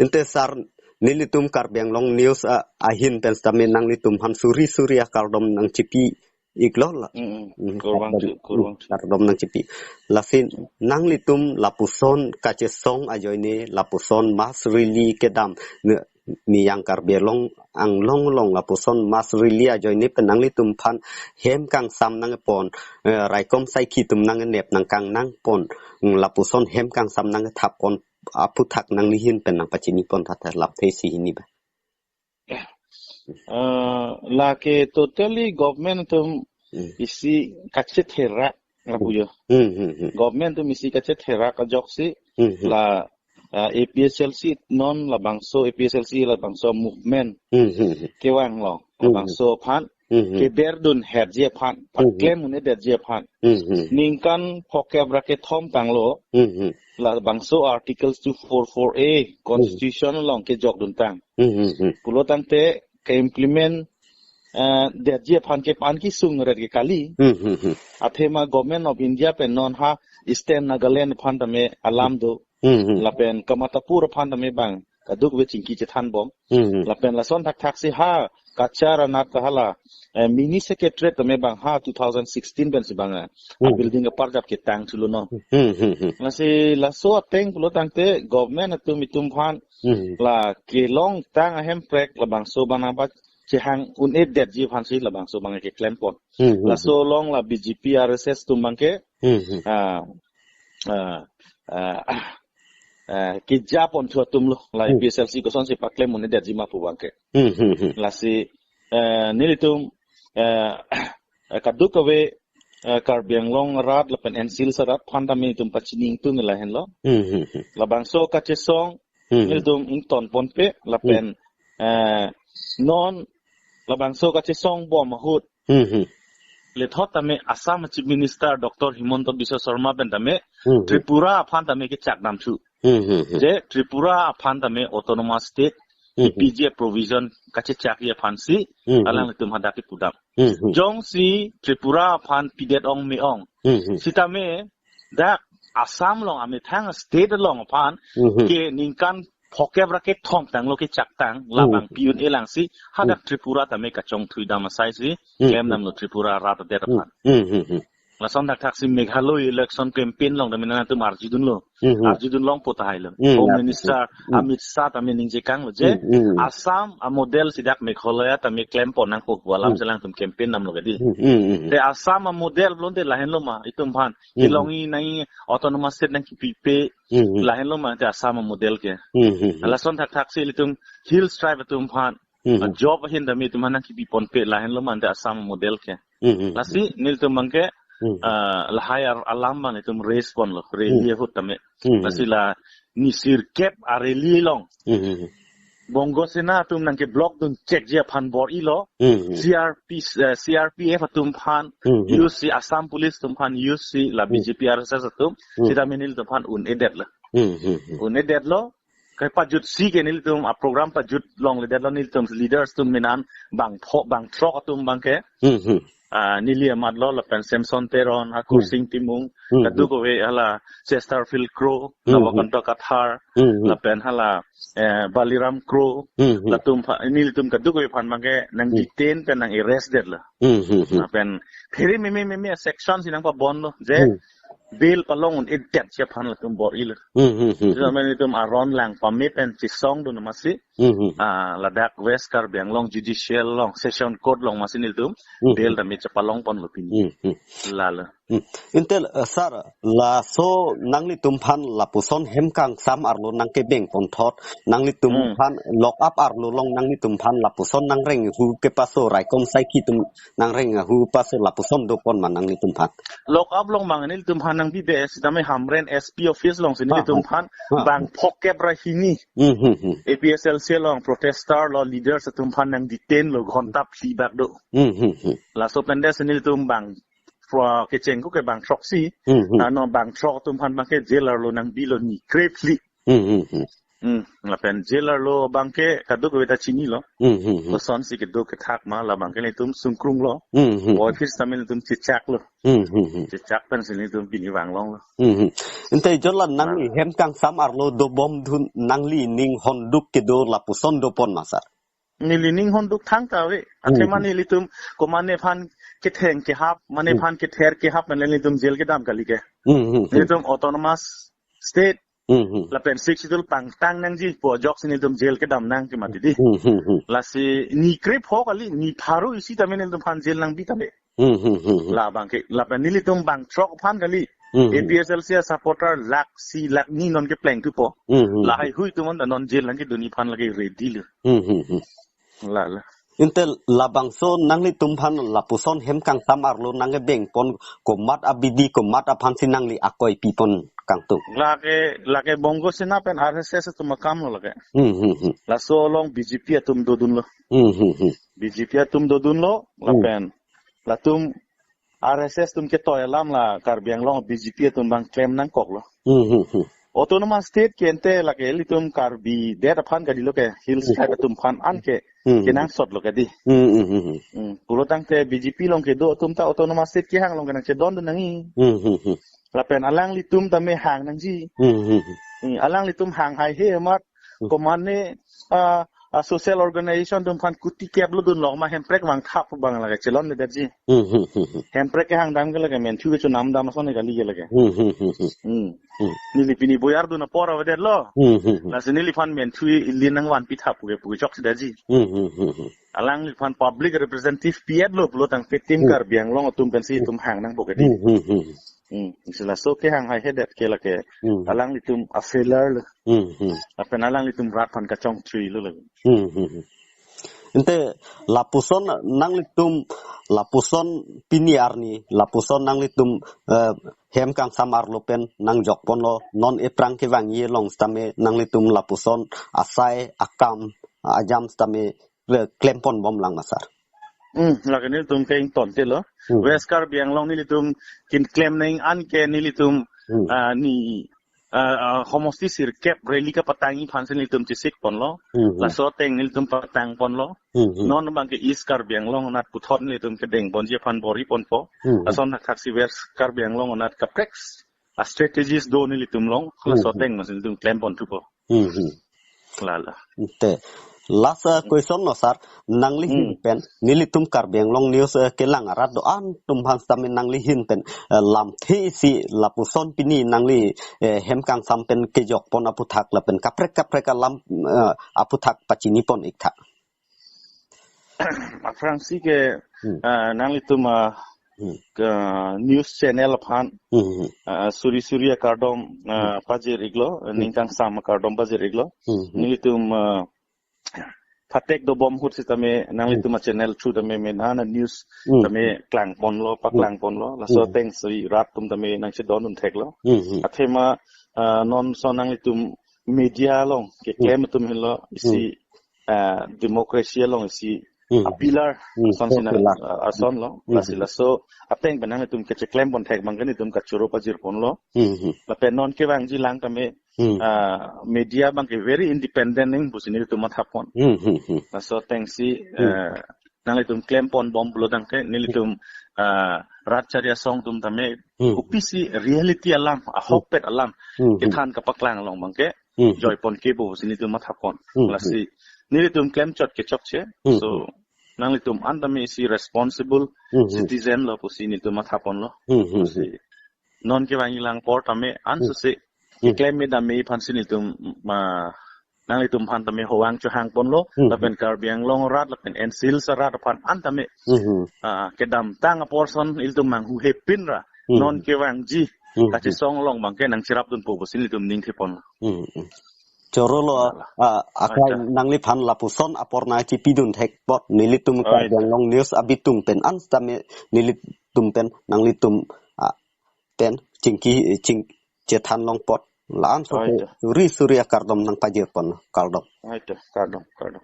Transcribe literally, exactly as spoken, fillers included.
Ante sar, nelitum Karbi Anglong News a, ahin pen sitame nanglitum aphan suri suri akardom nangchipi iklo la. Mm, mm. Mm, kurvangthu, kardom, kurvangthu. Kardom nangchipi. Lasi nanglitum lapuson kachesong ajoine lapuson mass rally kedam ne, niyang Karbi Anglong, Anglong along lapuson mass rally ajoine pen nanglitum aphan hem kangsam nangpon, eh, raikom saikhi atum nangnep nangkang nangpon, mm, lapuson hem kangsam nangthap pon aphuthak nanglihin pen nangpachini pon tha tha lapthe isi hini ba. Eh, lake totally government atum Hmm. isi kachetherak lapu jo. Hmm, hmm, hmm. Government atum isi kachetherak ajoksi Hmm, hmm. la, ah, A P H L C non labangso A P H L C labangso movement Hmm, hmm, hmm. kevang lo. Hmm, hmm. Labangso aphan Hmm, hmm. keberdun herji aphan, Hmm, hmm. paklem un-edetji aphan. Hmm, hmm. Ningkan phokep ra kethom tanglo. Hmm, hmm. Labangso Articles two four four A Constitution along kejokdun tang. Hmm, hmm, hmm. Pulo tangte ke-implement, eh, detji aphan ke pan kesung ret ke kali. Hmm, hmm, hmm. Athema Government of India pen non ha Eastern Nagaland aphan tame alam do. Hmm, hmm. Lapen Kamatapur aphan tame bang kadokave chingki chethan bom. Hmm, hmm. Lapen lason thakthak si ha Cachar anat ta hala, eh, mini secretariat tame bang ha two thousand sixteen pen si bang, eh, Hmm. building aparjap ketang thulo non. Hmm, hmm, hmm. Lasi laso ateng pulo tangte government atum itum aphan Hmm. la kelongtang ahemprek labangso bang nangpachehang un-edetji aphan si labangso bang keklem pon. Hmm, hmm, Laso hmm. along la B J P R S S atum bang ke, Hmm, hmm. ah, ah, ah, ah, keja pon thu atum lo la Hmm. A P H L C kosonsi paklem un-edetji ma pu bang ke. Hmm, hmm, hmm. Lasi, eh, nelitum, eh, eh, kadokave, eh, Karbi Anglong arat lapen N C Hills arat aphan tame itum pachini ingtung lahenlo. Hmm, hmm, hmm. Labangso kachesong Hmm, hmm. nelitum ington ponpe lapen, Hmm. eh, non labangso kachesong bom ahut Hmm, hmm. lethot tame Assam Chief Minister Doctor Himanta Biswa Sarma pen tame Hmm, hmm. Tripura aphan tame kechak damthu. Hmm, hmm, hmm. Je Tripura aphan tame autonomous state Hmm, hmm. P G provision kachechakji aphan si Hmm, hmm. alanglitum hadak kepudam. Hmm, hmm. Jongsi Tripura aphan pidet ong me-ong. Hmm, hmm. Sitame dak Assam along amethang state along aphan Hmm, hmm. ke ningkan phokep ra kethom tanglo kechaktang Hmm. labang pi un-e lang si hadak Hmm. Tripura tame kachongthui dam asai si Hmm. klem damlo Tripura arat adet Hmm. aphan. Hmm, hmm, hmm. Lason thakthak si Meghalaya election campaign along tame nangtum arjudunlo. Hmm, hmm. Arjudun longpo tahai lo. Hmm, Home arjudun. Minister Hmm. Amit Shah tame ningje kanglo je Hmm, hmm. Assam amodel si dak Meghalaya tame klem pon nangpo pu alam Hmm. si alangtum campaign damlo kedi. Hmm, hmm, hmm, hmm. Te Assam amodel pulote lahenlo ma itum aphan Hmm, hmm. kelongji nangji autonomous state nangkipipe Hmm, hmm. lahenlo ma te Assam amodel ke. Hmm, hmm, hmm. Lason thakthak si ilitum Hills Tribe atum aphan Hmm, ah, hmm. job ahin tame itum aphan nangkipi ponpe lahenlo ma te Assam amodel ke. Hmm, hmm, hmm. Lasi nelitum bang ke, Hmm. ah, lahai ar-, alam bang itum raise ponlo, rally Hmm. ahut tame. Hmm, hmm. Lasi la nisirkep a-rally along Hmm, hmm, hmm. Bongo Sena atum nangkeblock dunchekji aphan bor-ilo. Hmm, hmm. C R P, eh, C R P F atum aphan Hmm, hmm. use si, Assam Police atum aphan use si, la Hmm. B J P R S S atum Hmm. sitame nelitum aphan un-edetlo. Hmm, hmm, hmm. Un-edetlo. Kepajutsi ke nelitum a-program pajut longledetlo, nelitum leaders atum minan bang pho, bang throk atum bang ke. Hmm, hmm. Ah, neli amatlo lapen Samson Teron, Hmm. Kursing Timung, Hmm, hmm. kadokave hala Chesterfield Kro, Hmm, hmm. Nabakanta Kathar, Hmm, hmm. lapen hala, eh, Baliram Kro, Hmm, hmm. latum apha-, nelitum kadokave aphan bang ke nang Hmm. detain pen nang-arrest detlo. Hmm, hmm, hmm. Lapen phere meme meme section si nangpabonlo je Hmm. bail palong un-edetji aphan latum bor-ilo. Hmm, hmm, hmm, Sitame hmm. nelitum aron lang pame pen chesongdun amatsi, Hmm, hmm. ah, ladak West Karbi Anglong Judicial along, Session Court along amatsi nelitum Hmm, bail hmm. tame chepalong ponlo pini. Hmm, hmm. Lalo. Hmm. Ante, eh, sar, laso nanglitum aphan lapuson hem kangsam arlo nangkebeng ponthot, nanglitum Hmm. aphan lock up arlo along nanglitum aphan lapuson nangreng hu kepaso raikom saikhi atum nangreng hu paso lapuson do pon ma nanglitum aphan? Lock up along bang nelitum aphan nangpipe sitame Hamren S P office along si Ha, nelitum ha. aphan Ha, bang ha. phokep ra hini Hmm, hmm, hmm. A P H L C along protester lo, leaders atum aphan nang detain lo, ghonta phli bak do. Hmm, hmm, hmm. Laso pen det si nelitum bang pro-, kecheng ko ke bang throksi. Hmm, hmm. Ano bang throk atum aphan bang ke jail arlo nangbilo ni krephli. Hmm, hmm, hmm. Hmm, lapen jail arlo abangke kadokave ta chinilo. Hmm, hmm, hmm. Kosonsi kedo kethak ma labangke nelitum sungkrunglo. Hmm, hmm, hmm. Boy phir sitame nelitum chechaklo. Hmm, hmm, hmm. Chechak pensi nelitum pini vanglonglo. Hmm, hmm. Ante jala nangli, ah, hem kangsam arlo dobomdun nangli ning honduk kedo lapuson dopon ma sir? Neli ning honduk thangta ave. Hmm. Athema nelitum komatne aphan ketheng kehap, mane, hmm, aphan kether kehap, mane nelitum jail kedam kali ke. Hmm, hmm, hmm. Nelitum autonomous state, hmm, hmm, lapen Sixth Schedule pangtang nangji pu ajoksi nelitum jail kedam nang ke mati dei. Hmm, hmm, hmm. Lasi ni krepho kali, ni pharo isi tame nelitum aphan jail nangbi tame. Hmm, hmm, hmm, hmm. Labangke, lapen nelitum bangthrok aphan kali. Hmm, hmm. A P H L C a-supporter lakh isi lakh hini non kepleng thupo. Hmm, hmm. Lahai hui atum anta non jail nangkedunji aphan lake ready lo. Hmm, hmm, hmm. La, la. Ante labangso nanglitum aphan lapuson hem kangsam arlo nangkebengpon komat abidi komat aphansi nangli akoi pipon kangtung? Lake, lake Bongo Sena pen R S S atum akam lo lake. Hmm, hmm, hmm. Laso along B J P atum dodunlo. Hmm, hmm, hmm. B J P atum dodunlo, hmm, lapen latum R S S atum ketoi alam la Karbi Anglong B J P atum abang klem nangkoklo. Hmm, hmm, hmm. Autonomous state ke ante lake ilitum Karbi det aphan kalilo ke, hills, hmm, tribe atum aphan anke, hmm, kenangsotlo ke dei. Hmm, hmm, hmm, hmm. Hmm, pulo tangte B J P along kedo atum ta autonomous state kehang along ke nangchedondun nangji. Hmm, hmm, hmm. Lapen alanglitum tame hang nangji. Hmm, hmm, hmm. Hmm, alanglitum hang haihe amat, hmm, komatne, ah, a-social organization atum aphan kuti kep lo dunlok ma, Hemprek vangthap abang lake chelongledetji. Hmm, hmm, hmm, hmm. Hemprek kehang dam ke lake menthu kechonam dam ason kali ke lake. Hmm, hmm, hmm, hmm. Hmm. Hmm. Neli pini boyar dun apor avedetlo. Hmm, hmm, hmm. Lasi neliphan menthu ili nangvanpi thap ke pu chokchedetji. Hmm, hmm, hmm, hmm. Alangliphan public representative pi-etlo pulo tangte tim, hmm, Karbi Anglong atum pensi, hmm, itum hang nangpo ke dei. Hmm, hmm, hmm. Hmm. Isi laso kehang haihedet ke lake, hmm, alanglitum a-failure lo. Hmm, hmm. Lapen alanglitum rat aphan kachongthui lo lake. Hmm, hmm, hmm. Ante lapuson nanglitum, lapuson pini arni, lapuson nanglitum, eh, hem kangsam arlo pen nangjokponlo, non ephrang kevangji along sitame nanglitum lapuson asai akam ajam sitame, eh, klemponbom lang ma sir? Hmm, lake nelitum ke ingtontelo. Hmm. West Karbi Anglong nelitum keklem nang anke nelitum, hmm, ah, ni ah, ah, homosti sirkep rally kapatangji aphansi nelitum chesikponlo. Hmm, hmm. Laso ateng nelitum patangponlo. Hmm, hmm. Non abangke East Karbi Anglong anat puthot nelitum kedengponji aphan bor-iponpo. Hmm, hmm. Lason thakthaksi West Karbi Anglong anat kaprek a-strategies do nelitum along. Hmm, laso, hmm, ateng mas nelitum klemponthupo. Hmm, hmm. La, la. Ante last, uh, question lo sir, nangli, hmm, hin pen, nelitum Karbi Anglong News, uh, kelang arat do-an atum aphan sitame nangli hin pen, uh, lamthe isi lapuson pini nangli, uh, hem kangsam pen kejokpon aphuthak lapen kaprek kaprek alam, uh, aphuthak pachinipon ik tha. Aphrangsi ke, hmm, ah, nanglitum, ah, hmm, ke news channel aphan, hmm, hmm, ah, suri suri akardom, ah, hmm, pajir iklo, hmm, ning kangsam akardom pajir iklo. Hmm, hmm. Nelitum, ah, phatek dobom ahut sitame nanglitum, hmm, a-channel through tame mena na news, hmm, tame klangponlo, hmm, paklangponlo. Laso, hmm, atengsi rat atum tame nangchedondun theklo. Hmm, hmm. Athema, ah, non ason nanglitum media along keklem, hmm, atum henlo isi, hmm, ah, democracy along isi, hmm, a-pillar, hmm, asonsi na, pillar, ah, asonlo, hmm, lasi laso ateng pen nanglitum kecheklempon thek abangke nelitum kachoro pajirponlo. Hmm, hmm. Lapen non kevangji lang tame, hmm, ah, media abangke very independent nang pusi nelitum mathapon. Hmm, hmm, hmm. Laso atengsi, hmm, ah, nanglitum klemponbom pulo tangte nelitum, ah, rat chari asong atum tame, hmm, kopisi reality alam, ahokpet alam, hmm, hmm, kethan kapaklang along abangke, hmm, joiponke pusi nelitum mathapon. Hmm, hmm. Lasi nelitum klemchot kechokche. Hmm, so, hmm, nanglitum an tame isi responsible, hmm, hmm, citizen lo pusi nelitum mathaponlo. Hmm, hmm, hmm. Lasi non kevangji lang apor tame, hmm, ansose, hmm, keklem me dam me aphansi nelitum ma nanglitum aphan tame hovang chohangponlo, hmm, lapen Karbi Anglong arat, lapen N C Hills arat aphan an tame, hmm, hmm, ah, kedamtang apor ason ilitum manghuhepin ra, hmm, non kevangji, hmm, kachesong along abangke nangcherapdunpo pusi nelitum ningthepon. Hmm, hmm. Chorolo, ah, akai, acha, nangliphan lapuson apor nangchipidun thek apot, nelitum, oi, Karbi Anglong News abitum pen an sitame nelitum pen nanglitum, ah, pen chingki, ching, chethan long apot la-an, oi, asote, acha, suri suri akardom nangpajirpon, kardom. Oi, acha, kardom, kardom.